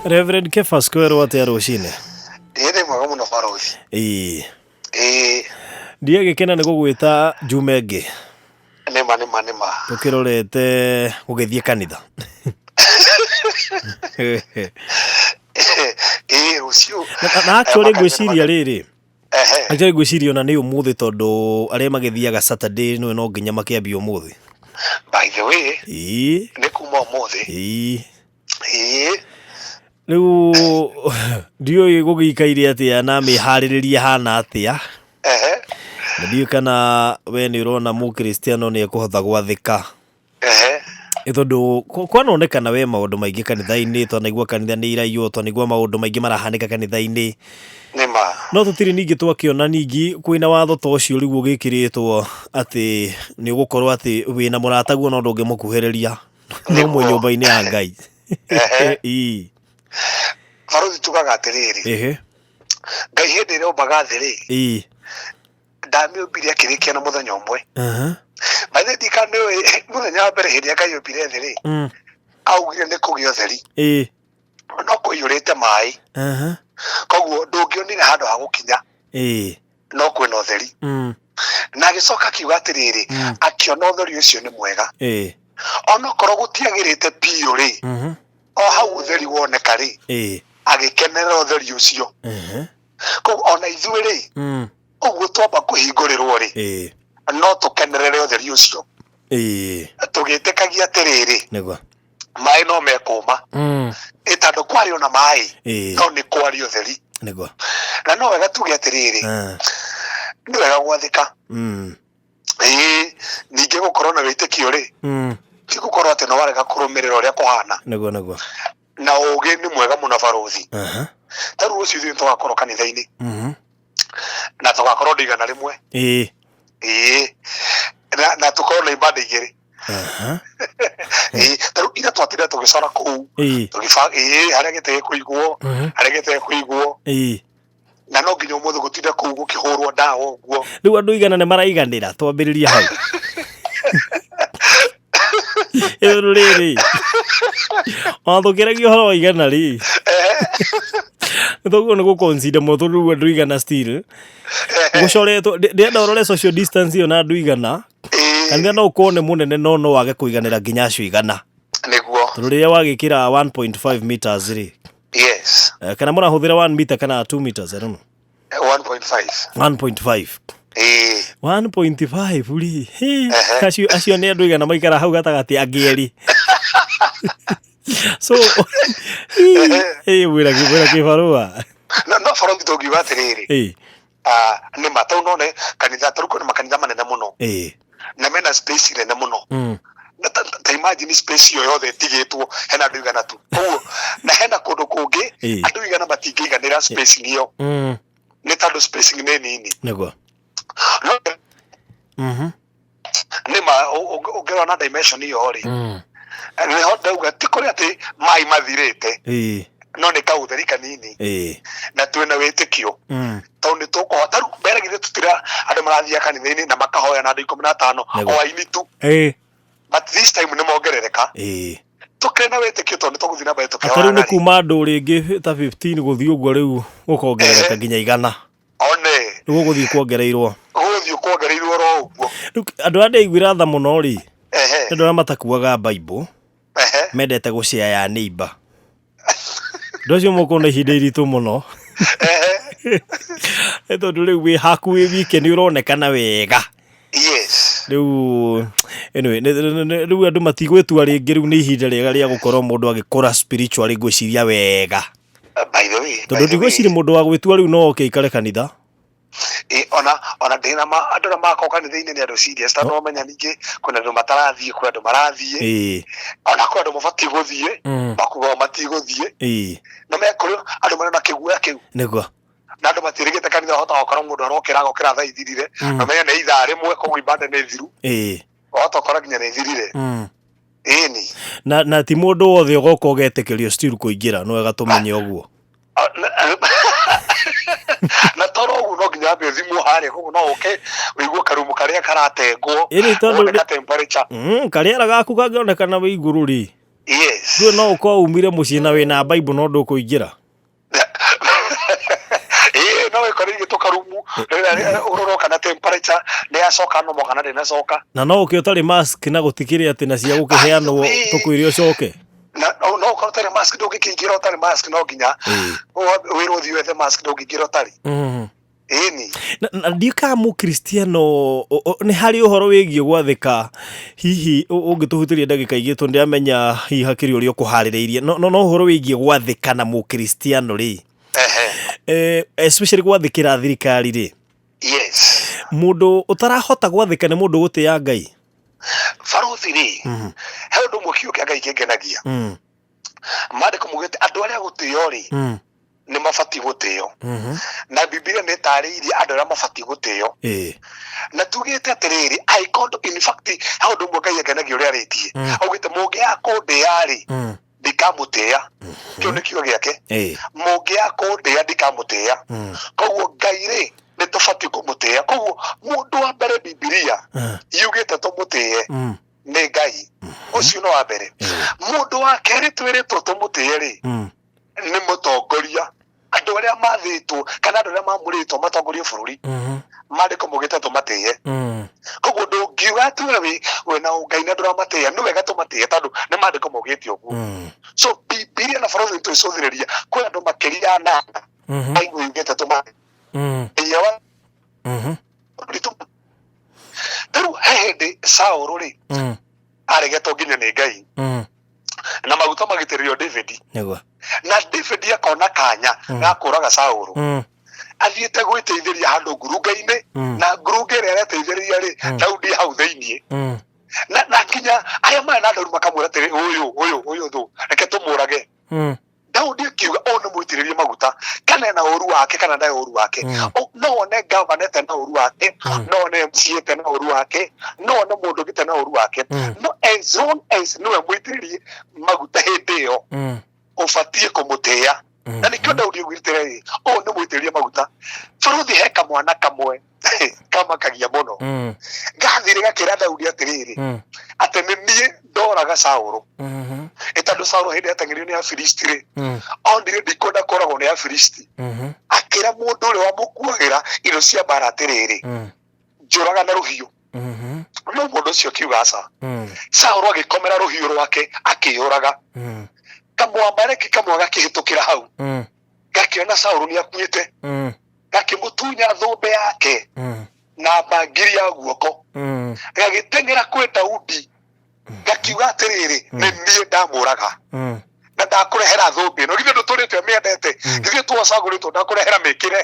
Reverend Kefas kwerwo atĩa rũcinĩ? Ĩĩ nĩ mwega mũno barũthi. Ĩĩ. Ĩĩ. Ndiagĩkena nĩ gũgwĩta Juma ĩngĩ. Nĩma nĩma nĩma. Tũkĩrorete gũgĩthiĩ kanitha. Ĩĩ rũciũ. Na actually ngwĩciria rĩrĩ. Ehe. Actually ngwĩciria ona nĩ ũmũthĩ tondũ arĩa magĩthiaga Saturday nĩwe no nginya makĩambie ũmũthĩ. By the way, Ĩĩ. nĩ kuma ũmũthĩ. Ĩĩ. Ĩĩ. Rĩu ndiũĩ gũgĩikaire atĩa na mĩharĩrĩrie hana atĩa. Ehe. Na ndiũĩ kana we nĩ ũrona mũkristiano nĩ ekũhota gwathĩka. Ehe. Nĩ tondũ kwanonekana we maũndũ maingĩ kanitha-inĩ, twanaigua kanitha nĩ iraiywo, twanaigua maũndũ maingĩ marahanĩka kanitha-inĩ. Nĩ ma. No tũtirĩ ningĩ twakĩona ningĩ kwĩna watho ta ũcio rĩu ũgĩkĩrĩtwo atĩ nĩ ũgũkorwo atĩ wĩna mũrataguo no ndũngĩmũkuhĩrĩria. No mwĩ Nĩguo. nyũmba-inĩ ya Ngai. Ehe. Ii. Barũthi tugaga atĩrĩrĩ, Ehe. Ngai hĩndĩ ĩrĩa ombaga thĩ rĩ, Ii. ndamĩũmbire akĩrĩkia na mũthenya ũmwe. Aha. By the way, ndikana nĩũĩ mũthenya wa mbere hĩndĩ ĩrĩa Ngai ombire thĩ rĩ, augire nĩ kũgĩa ũtheri. Ii. No kũiyũrĩte maĩ. Aha. Koguo ndũngĩonire handũ ha gũkinya. Ii. No kwĩna ũtheri. Na agĩcoka akiuga atĩrĩrĩ, akĩona ũtheri ũcio nĩ mwega. Ii. Onokorwo gũtiagĩrĩte biũ rĩ, o hau ũtheri woneka rĩ, Ii. agĩkenerera ũtheri ũcio. Ehe. Koguo ona ithuĩ rĩ, ũguo twamba kũhingũrĩrwo rĩ, Ii. no tũkenerere ũtheri ũcio. Ii. Tũgĩtĩkagia atĩrĩrĩ, Nĩguo. maĩ no mekũma. Ĩ tondũ kwarĩ ona maĩ, Ii. no nĩ kwarĩ ũtheri. Nĩguo. Na no wega tuge atĩrĩrĩ, Ah. nĩ wega gwathĩka. Ĩĩ, ningĩ gũkorwo na wĩtĩkio rĩ, ti gũkorwo atĩ nĩ warega kũrũmĩrĩra ũrĩa kũhana. Nĩguo nĩguo. Na ũgĩ nĩ mwega mũno barũthi. Aha. Ta rĩu rũciũ ithuĩ tũgakorwo kanitha-inĩ na tũgakorwo andũ 100. Ĩĩ. Ĩĩ. Na tũkorwo na ibanda igĩrĩ. Aha. Ĩĩ, ta rĩu ira twatinda tũgĩcora kũu. Ĩĩ. Ĩĩ, harĩa gĩtĩ gĩkũigwo, harĩa gĩtĩ gĩkũigwo. Ĩĩ. Na no nginya ũmũthĩ gũtinda kũu gũkĩhũrwo ndawa ũguo. Rĩu andũ 100 nĩ maraiganĩra, twambĩrĩrie hau. Ĩrũ rĩrĩ. Wathũkĩragia ũhoro wa 100 rĩ. Nĩ tũguo nĩ gũ-consider mũno tondũ rĩu andũ 100 still. Gũcoretwo, ndĩrenda ũrore social distance ĩyo na andũ 100. Kanitha no ũkorwo nĩ mũnene no no wage kũiganĩra nginya acio 100. Nĩguo. Tondũ rĩrĩa wagĩkĩra 1.5 meters rĩ. Yes. Kana mũrahũthĩra 1 meter kana 2 meters, I don't know. 1.5. 1.5. Ĩĩ. 1.5 rĩ. Hĩ, acio acio nĩ andũ 100 maikara hau gatagatĩ angĩ erĩ. So, ĩ wĩra wĩra kĩbarũa. No no borothi tũngiuga atĩrĩrĩ. Ĩ. Nĩ ma tondũ no nĩ kanitha tarĩu kwĩna makanitha manene mũno. Ĩ. Na mena space nene mũno. Na ta imagine space ĩyo yothe ĩtigĩtwo hena andũ 100 tu. Koguo na hena kũndũ kũngĩ andũ 100 matingĩiganĩra spacing ĩyo. Nĩ tondũ spacing nĩ nini. Nĩguo. No nĩ ma ũngĩrora na dimension ĩyo rĩ, nĩho ndauga ti kũrĩa atĩ maĩ mathirĩte. No nĩ kaũtheri kanini. Na twĩna wĩtĩkio. Tondũ nĩ tũkũhota rĩu mbere githĩ tũtira andũ marathiaga kanitha-inĩ na makahoya na andũ 15 o aini tu. But this time nĩ mongerereka. Tũkĩrĩ na wĩtĩkio tondũ nĩ tũgũthiĩ na mbere Ata rĩu nĩ tũkĩhoyaga rĩ. kuma andũ rĩngĩ ta 15 gũthiĩ ũguo rĩu gũkongerereka nginya 100. One. Rĩu gũgũthiĩ kuongereirwo. Gũgũthiĩ kuongereirwo ro ũguo. Rĩu andũ arĩa ndaiguĩra tha mũno rĩ, Ehe. nĩ andũ arĩa matakuaga Bible. Ehe. Mendete gũcea ya neighbor. Andũ acio mokorwo na ihinda iritũ mũno. Ehe. Nĩ tondũ rĩu wĩ haku wĩ wike nĩ ũronekana wega. Yes. Rĩu anyway, rĩu andũ matigwĩtua rĩngĩ, rĩu nĩ ihinda rĩega rĩa gũkorwo mũndũ agĩkũra spiritually ngwĩciria wega. By the way, Tondũ by the way. ndigwĩciria mũndũ wa gwĩtua rĩu no oke aikare kanitha. Ĩ, ona ndĩna ma andũ arĩa makoragwo kanitha-inĩ nĩ andũ serious tondũ wamenya ningĩ kwĩna andũ matarathiĩ, kwĩ andũ marathiĩ. Ona kwĩ andũ mabatiĩ gũthiĩ, makuga o matigũthiĩ. Na me kũrĩ andũ marĩ na kĩguoya kĩu. Nĩguo. Na andũ matiĩrĩgĩte kanitha wahota gũkora mũndũ arokĩra agokĩra thaa ithirire. Na ũmenye nĩ ithaa rĩmwe koguo ibanda nĩ thiru. Wahota gũkora nginya nĩ ithirire. Ĩni. Na ti mũndũ wothe ũgoka ũgetĩkĩrio still kũingĩra, no wega tũmenye ũguo. Na toro ũguo no nginya wambe ũthimwo harĩa, koguo no ũke ũigue karumu karĩa karatengwo, Ĩni tondũ wone ka temperature. Karĩera gaku kangĩonekana wĩ igũrũ rĩ. Yes. Ndũĩ no ũkorwo umire mũciĩ na wĩna Bible no ndũkũingĩra. Ĩĩ, no ĩkorwo igĩtwo karumu ũroroka na temperature nĩ yacoka nomo kana ndĩnacoka. Na no ũke ũtarĩ mask na gũtikĩrĩ atĩ na cia gũkĩheanwo tũkwĩre ũcoke. Na no ũkorwo ũtarĩ mask, ndũngĩkĩingĩra ũtarĩ mask, no nginya wĩrwo ũthiĩ wethe mask, ndũngĩingĩra ũtarĩ. Ĩni. Na ndiũĩ kana mũkristiano nĩ harĩ ũhoro wĩgiĩ gwathĩka, hihi ũngĩtũhutĩria ndagĩka igĩrĩ tondũ ndĩramenya hihi hakĩrĩ ũrĩa ũkũharĩrĩirie, no ũhoro wĩgiĩ gwathĩka na mũkristiano rĩ, especially gwathĩkĩra thirikari rĩ, mũndũ ũtarahota gwathĩka nĩ mũndũ ũgũtĩĩa Ngai? Barothi rĩ, he ũndũ ũmwe kiugo kĩa Ngai kĩngenagia. Maandĩko maugĩte andũ arĩa gũtĩo rĩ, nĩ mabatiĩ gũtĩo. Na Bibilia nĩ ĩtarĩirie andũ arĩa mabatiĩ gũtĩo. Na tugĩte atĩrĩrĩ, angĩkorwo in fact he ũndũ ũmwe Ngai angenagia ũrĩa arĩtie. Augĩte mũngĩaga kũndĩĩa rĩ, ndikamũtĩĩa. Kĩu nĩ kiugo gĩake. Mũngĩaga kũndĩĩa ndikamũtĩĩa. Koguo Ngai rĩ, nĩ tũbatiĩ kũmũtĩĩa. Koguo mũndũ wa mbere Bibilia yugĩte tũmũtĩĩe nĩ Ngai. Ũcio nĩ wa mbere. Mũndũ wa kerĩ twĩrĩtwo tũmũtĩĩe rĩ, nĩ mũtongoria. Andũ arĩa mathĩtwo kana andũ arĩa mamũrĩtwo matongorie bũrũri, maandĩko maugĩte tũmatĩĩe. Koguo ndũngiuga atĩ we wĩna ũngai na ndũramatĩĩa, nĩ wega tũmatĩĩe tondũ nĩ maandĩko maugĩte ũguo. So Bibilia na bũrũri twĩcũthĩrĩria kwĩ andũ makĩria ya anana Bible yugĩte tũmatĩĩe. Rĩu he hĩndĩ Saũlũ rĩ, aregetwo nginya nĩ Ngai na maguta magĩtĩrĩrio David. Nĩguo. Na David akona kanya ga kũraga Saũlũ. Athiĩte gwĩteithĩria handũ ngurunga-inĩ, na ngurunga ĩrĩa areteithĩrĩria rĩ, Daudi hau thĩiniĩ. Na nginya arĩa marĩ na Daudi makamwĩra atĩrĩ, ũyũ, ũyũ, ũyũ thũ, reke tũmũrage. Daudi akiuga ũyũ nĩ mũitĩrĩrie maguta, kana ena ũru wake kana ndarĩ ũru wake. No wone gavana ete na ũru wake, no wone MCA ete na ũru wake, no wone mũndũ ũngĩ ete na ũru wake. No as long as nĩwe mũitĩrĩrie maguta hĩndĩ ĩyo, ũbatiĩ kũmũtĩĩa. Na nĩkĩo Daudi augĩte rĩ, ũyũ nĩ mũitĩrĩrie maguta. Barothi he kamwana kamwe kamakagia mũno. Gathire gakĩra Daudi atĩrĩrĩ, atĩ nĩ niĩ ndoraga Saũlũ. Ĩ tondũ Saũlũ hĩndĩ ateng'erio nĩ Afilisti rĩ, onire ndikwenda kũragwo nĩ Afilisti. Akĩra mũndũ ũrĩa wamũkuagĩra indo cia mbara atĩrĩrĩ, njũraga na rũhiũ. No mũndũ ũcio akiuga aca. Saũlũ agĩkomera rũhiũ rwake akĩyũraga. Kamwamaleki kamwe gakĩhĩtũkĩra hau, gakĩona Saũlũ nĩ akuĩte, gakĩmũtunya thũmbĩ yake na bangiri ya guoko, gagĩteng'era kwĩ Daudi, gakiuga atĩrĩrĩ, nĩ niĩ ndamũraga na ndakũrehera thũmbĩ ĩno, githĩ ndũtũrĩte ũmĩendete, githĩ twacagũrĩtwo ndakũrehera mĩkĩre.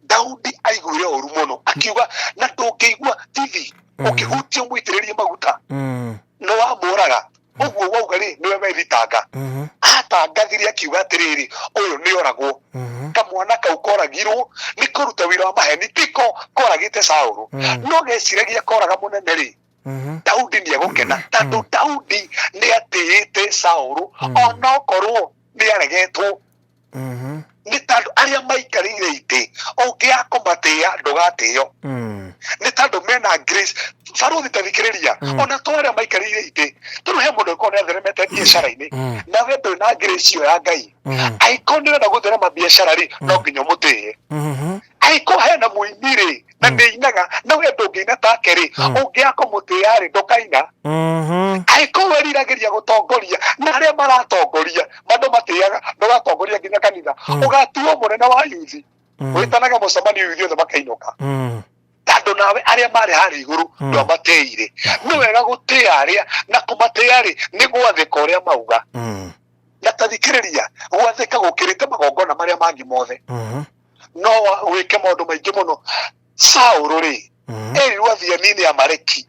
Daudi aiguire ũru mũno, akiuga na ndũngĩigua tithi ũkĩhutia mũitĩrĩrie maguta nĩ wamũraga ũguo wauga rĩ, nĩwe wethitanga. Atangathire akiuga atĩrĩrĩ, ũyũ nĩ oragwo. Kamwana kau koragirwo nĩ kũruta wĩra wa maheni, tiko koragĩte Saũlũ, no geciragia koraga mũnene rĩ, Daudi nĩ egũkena, tondũ Daudi nĩ atĩĩte Saũlũ onokorwo nĩ aregetwo. Nĩ tondũ arĩa maikarĩire itĩ ũngĩaga kũmatĩĩa ndũgatĩo, nĩ tondũ mena grace. Barothi tathikĩrĩria, ona to arĩa maikarĩire itĩ, tondũ he mũndũ ũkorwo nĩ atheremete biacara-inĩ, nawe ndũrĩ na grace ĩyo ya Ngai. Angĩkorwo nĩ ũrenda gũtherema biacara rĩ, no nginya ũmũtĩĩe. Angĩkorwo hena mũini rĩ, na nĩ ainaga, na we ndũngĩina take rĩ, ũngĩaga kũmũtĩĩa rĩ, ndũkaina. Angĩkorwo wĩriragĩria gũtongoria na arĩa maratongoria andũ matĩaga, ndũgatongoria nginya kanitha, ũgatuo mũnene wa yuthi, wĩtanaga mũcemanio yuthi othe makainũka, tondũ nawe arĩa marĩ harĩa igũrũ ndwamatĩire. Nĩ wega gũtĩa arĩa, na kũmatĩa rĩ, nĩ gwathĩka ũrĩa mauga. Na tathikĩrĩria, gwathĩka gũkĩrĩte magongona marĩa mangĩ mothe. No wĩke maũndũ maingĩ mũno. Saũlũ rĩ, erirwo athiĩ anine Amaleki,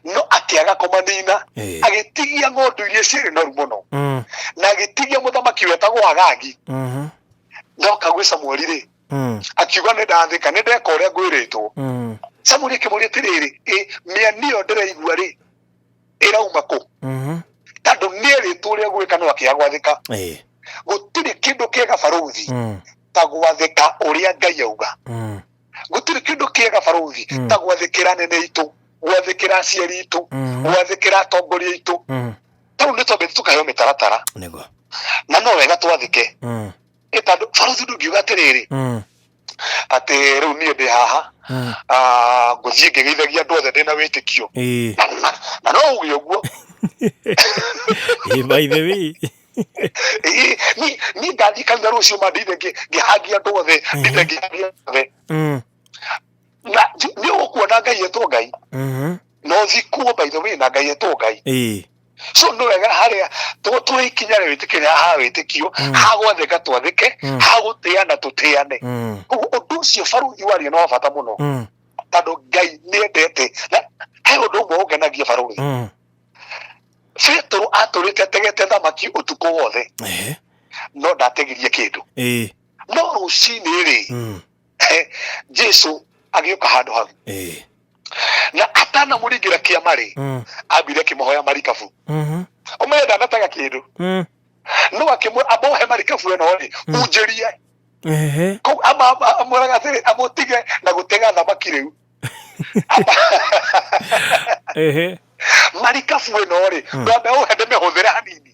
no akĩaga kũmanina, agĩtigia ng'ondu iria ciarĩ noru mũno, na agĩtigia mũthamaki wetagwo Agagi. No kagwĩ Samueli rĩ, akiuga nĩ ndathĩka, nĩ ndeka ũrĩa ngwĩrĩtwo. Samueli akĩmũria atĩrĩrĩ, ĩ mĩani ĩyo ndĩraigua rĩ, ĩrauma kũ? Tondũ nĩerĩtwo ũrĩa gwĩka no akĩaga gwathĩka. Gũtirĩ kĩndũ kĩega barothi ta gwathĩka ũrĩa Ngai auga. Gũtirĩ kĩndũ kĩega barothi ta gwathĩkĩra anene aitũ, gwathĩkĩra aciari aitũ, gwathĩkĩra atongoria aitũ. Tarĩu nĩ twambĩte tũkaheo mĩtaratara. Nĩguo. Na no wega twathĩke. Ĩ tondũ barũthi ndũngiuga atĩrĩrĩ, atĩ rĩu niĩ ndĩ haha, ngũthiĩ ngĩgeithagia andũ othe ndĩna wĩtĩkio. Na no uge ũguo. Ĩĩ, by the way. Ĩĩ, niĩ ngathiĩ kanitha rũciũ ma ndinde ngĩhangia andũ othe, ndinde ngĩhangia andũ othe. Na nĩ ũkuona Ngai etwo Ngai. No thikuo by the way na Ngai etwo Ngai. So nĩ wega harĩa twĩ ikinya rĩa wĩtĩkio ha wĩtĩkio, ha gwathĩka twathĩke, ha gũtĩana tũtĩane. Koguo ũndũ ũcio barũthi waria nĩ wa bata mũno, tondũ Ngai nĩ endete. Na he ũndũ ũmwe ũngenagia barũthi. Petero atũrĩte ategete thamaki ũtukũ wothe, no ndategirie kĩndũ. No rũcinĩ rĩ, Jesu agĩũka handũ hau. Na atanamũringĩra kĩama rĩ, ambire akĩmũhoya marikabu. Ũmenye ndanatega kĩndũ. No akĩmwĩra ambohe marikabu ĩno rĩ, hunjĩrie. Kũu amwĩraga atĩrĩ, amũtige na gũtega thamaki rĩu. Marikabu ĩno rĩ, ndwambe ũhe ndĩmĩhũthĩre hanini.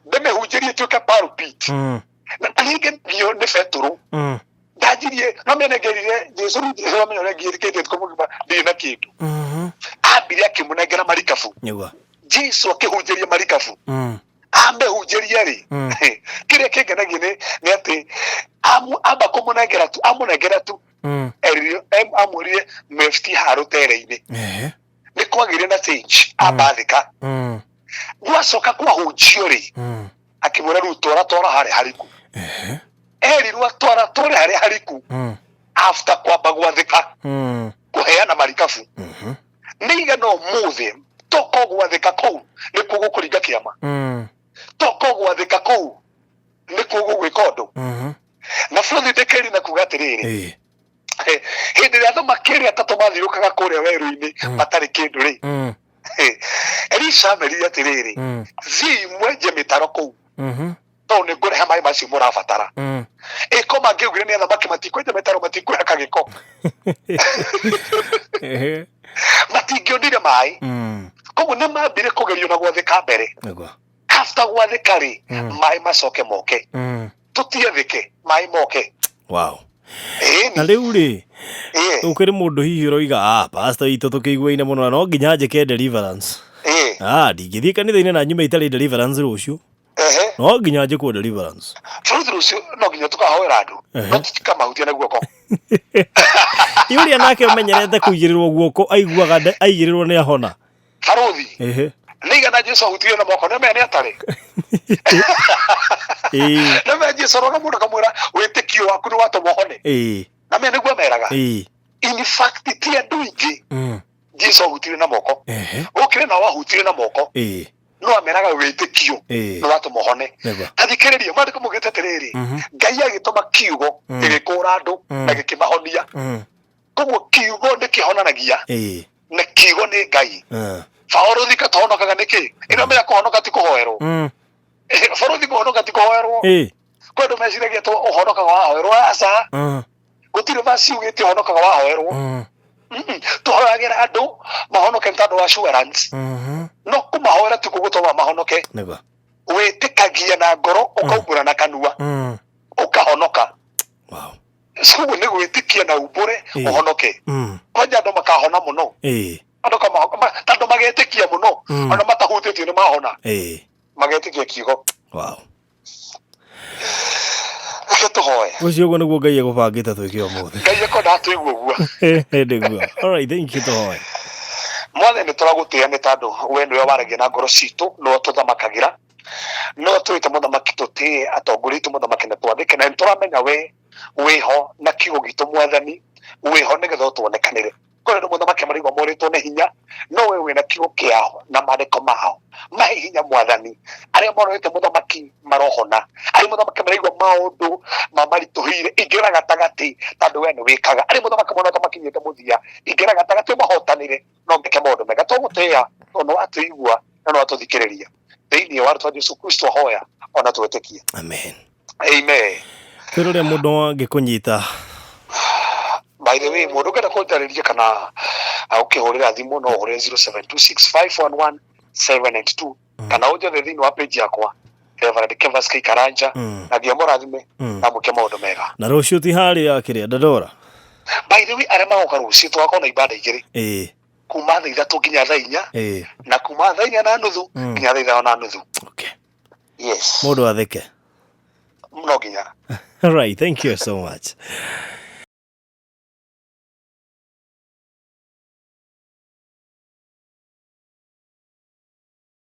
Ndĩmĩhunjĩrie ĩtuĩke pulpit. Na ningĩ nĩ Petero. Ndanjirie no menengerire Jesu, rĩu Jesu amenya ũrĩa ngĩrĩkĩtie ũtukũ mũgima ndirĩ na kĩndũ. Ambire akĩmũnengera marikabu. Nĩguo. Jesu akĩhunjĩria marikabu. Amĩhunjĩria rĩ, kĩrĩa kĩngenagia nĩ atĩ amba kũmũnengera tu, amũnengera tu, erire, amwĩrire mefti haha rũtere-inĩ. Nĩ kwagĩire na change, ambathĩka. Gwacoka kwahunjio rĩ, akĩmwĩra rĩu twara twara harĩa hariku. Erirwo atwara tware harĩa hariku after kwamba gwathĩka, kũheana marikabu. Nĩ igana ũmũthĩ toko gwathĩka kũu nĩkuo gũkũringa kĩama. Toko gwathĩka kũu nĩkuo gũgwĩka ũndũ. Na bũrũri ndĩkĩri na kuga atĩrĩrĩ, hĩndĩ ĩrĩa athamaki erĩ atatũ mathiũrũrũkaga kũrĩa werũ-inĩ matarĩ kĩndũ rĩ, Elisha amerire atĩrĩrĩ, thiĩi mwenje mĩtaro kũu, tondũ nĩ ngũrehe maĩ macio mũrabatara. Ĩko mangĩaugire nĩ athamaki matikwenja mĩtaro, matikwĩhaka gĩko, matingĩonire maĩ. Koguo nĩ mambire kũgerio na gwathĩka mbere. Nĩguo. After gwathĩka rĩ, maĩ macoke moke. Tũtiathĩke, maĩ moke. Wow. Ĩni. Na rĩu rĩ, Ĩĩ. ũkĩrĩ mũndũ hihi ũroiga, pastor witũ tũkĩiguaine mũno na no nginya njĩke deliverance. Ĩĩ. Ndingĩthiĩ kanitha-inĩ na nyume itarĩ deliverance rũciũ. Ehe. No nginya njĩkwo deliverance. Bũrũri rũciũ no nginya tũkahoera andũ. No tũtikamahutia na guoko. Ĩ ũrĩa nake ũmenyerete kũigĩrĩrwo guoko aiguaga aigĩrĩrwo nĩ ahona. Barũthi. Nĩ igana Jesu ahutirie na moko, nĩ menya nĩ atarĩ. Nĩ menya Jesu arona mũndũ akamwĩra wĩtĩkio waku nĩ watũma ũhone. Na menya nĩguo ameraga. In fact ti andũ aingĩ Jesu ahutirie na moko. Gũkĩrĩ nao ahutirie na moko. No ameraga wĩtĩkio nĩ watũma ũhone. Nĩguo. Ta thikĩrĩria, maandĩko maugĩte atĩrĩrĩ, Ngai agĩtũma kiugo gĩgĩkũũra andũ na gĩkĩmahonia. Koguo kiugo nĩ kĩhonanagia, na kiugo nĩ Ngai. Baũrũthi katũhonokaga nĩkĩ? Ĩno menya kũhonoka ti kũhoerwo. Baũrũthi kũhonoka ti kũhoerwo. Kwĩ andũ meciragia tũ ũhonokaga wahoerwo. Aca. Gũtirĩ verse yugĩte ũhonokaga wahoerwo. Tũhoyagĩra andũ mahonoke nĩ tondũ wa assurance. No kũmahoera tikuo gũtũma mahonoke. Nĩguo. Wĩtĩkagia na ngoro, ũkaumbũra na kanua, ũkahonoka. Wow. Koguo nĩ gwĩtĩkia na umbũre ũhonoke. Kwanja andũ makahona mũno. Andũ tondũ magetĩkia mũno, ona matahutĩtio nĩ mahona. Magetĩkia kiugo. Wow. Reke tũhoe. Ũcio ũguo nĩguo Ngai egũbangĩte twĩke ũmũthĩ. Ngai ekwenda tũigue ũguo. Nĩguo. All right, thank you, tũhoe. Mwathani, tũragũtĩĩa nĩ tondũ we nĩwe waragia na ngoro citũ, nĩwe ũtũthamakagĩra. Nĩwe ũtũĩte mũthamaki tũtĩe atongoria aitũ mũthamaki na twathĩke, na nĩ tũramenya we wĩho na kiugo gitũ Mwathani, wĩho nĩgetha ũtuonekanĩre. Kũrĩ andũ mũthamaki maraigua morĩtwo nĩ hinya, no we wĩna kiugo kĩao na maandĩko mao. Mahe hinya Mwathani. Arĩa morĩte mũthamaki marohona. Arĩa mũthamaki maraigua maũndũ mamaritũhĩire, ingĩra gatagatĩ tondũ we nĩ wĩkaga. Arĩa mũthamaki mona ta makinyĩte mũthia, ingĩra gatagatĩ ũmahotanĩre na ũmeke maũndũ mega. Tũgũtĩĩa tondũ nĩ watũigua na nĩ watũthikĩrĩria. Thĩinĩ wa rĩtwa Jesu Kristo hoya ona twĩtĩkie. Amen. Amen. Twĩre ũrĩa mũndũ angĩkũnyita. By the way, mũndũ ũngĩenda kũnjarĩria kana ũkĩhũrĩra thimũ no ũhũrĩre 0726511792. Kana ũnjethe thĩinĩ wa page yakwa, Reverend Kevas K Karanja. Na Ngai amũrathime na mwĩke maũndũ mega. Na rũciũ ti harĩa kĩrĩa Dandora? By the way, arĩa magoka rũciũ, tũgakorwo na ibanda igĩrĩ, kuma thaa 3 nginya thaa 4, na kuma thaa 4:30 nginya thaa 5:30. Yes. Mũndũ atheke. No nginya. Right, thank you so much.